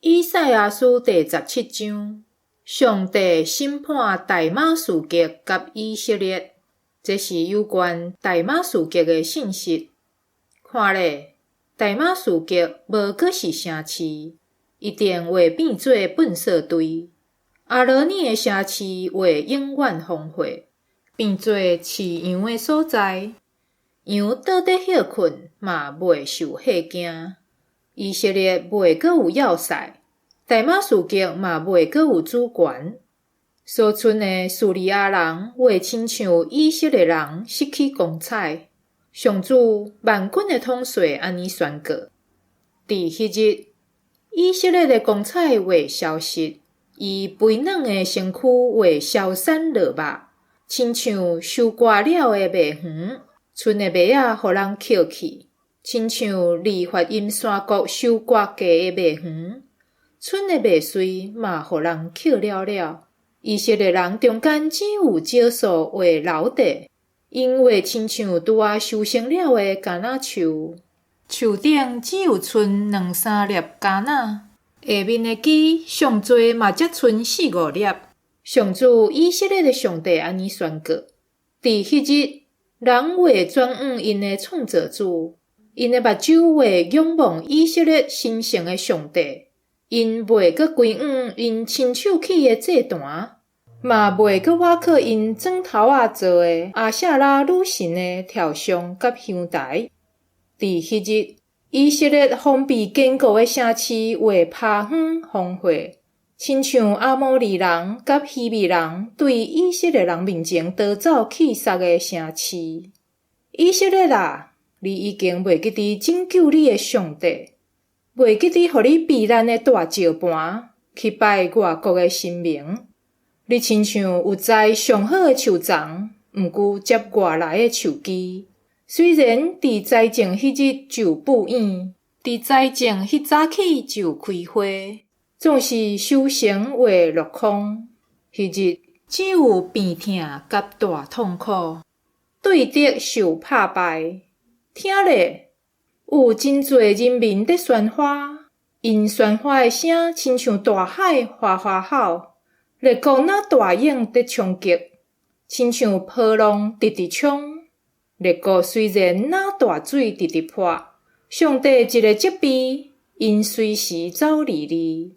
以賽亞書第十七章，上帝審判大馬士革佮以色列，這是有關大馬士革的信息。看咧，大馬士革無閣是城市，一定會變做糞埽堆。亞羅爾的城市會永遠荒廢，變做飼羊的所在。羊倒佇歇睏嘛袂受嚇驚。以色列袂閣有要塞，大馬士革嘛袂閣有主權。所賰的敘利亞人會親像以色列人失去光彩。上主萬軍的統帥按呢宣告：佇彼日，以色列的光彩會消失，伊肥軟的身軀會消散落肉，親像收割了的麥園，賰的麥仔予人抾去，親像利乏音山谷收割過的麥園，賰的麥穗嘛予人抾了了。以色列人中間只有少數會留佇，𪜶會親像拄仔收成了的橄欖樹，樹頂只有賰兩三粒橄欖，下面的枝上濟嘛才賰四五粒。上主以色列的上帝按呢宣告：佇彼日，人會轉向𪜶的創造主，𪜶的目睭會仰望以色列神聖的上帝，𪜶袂閣歸向𪜶親手起的祭壇，嘛袂閣倚靠𪜶磚頭仔做的阿舍拉女神的雕像佮香台。佇彼日，以色列防備堅固的城市會拋荒荒廢，親像阿摩利人佮希未人對以色列人面前逃走去殺的城市。以色列啊，你已經袂記得拯救你的上帝，袂記得予你避難的大石磐，去拜外國的神明。你親像有栽上好的樹欉，毋過接外來的樹枝。雖然佇栽種彼日就布影，佇栽種彼早起就開花，總是收成會落空。彼日只有病痛佮大痛苦，對敵受拍敗。聽咧，有真濟人民佇喧譁，𪜶喧譁的聲親像大海嘩嘩吼，列國若大湧佇衝擊，親像波浪直直衝。列國雖然若大水直直潑，上帝一个責備，𪜶隨時走離離，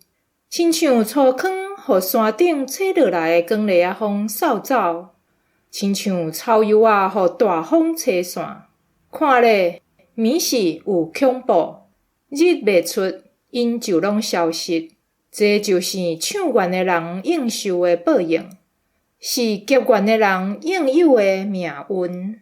親像粗糠予山頂吹落來的狂熱仔風掃走，親像草幼仔予大風吹散。看咧，暝時有恐怖，日未出，𪜶就攏消失。這就是暢願的人應受的報應，是結願的人應有的命運。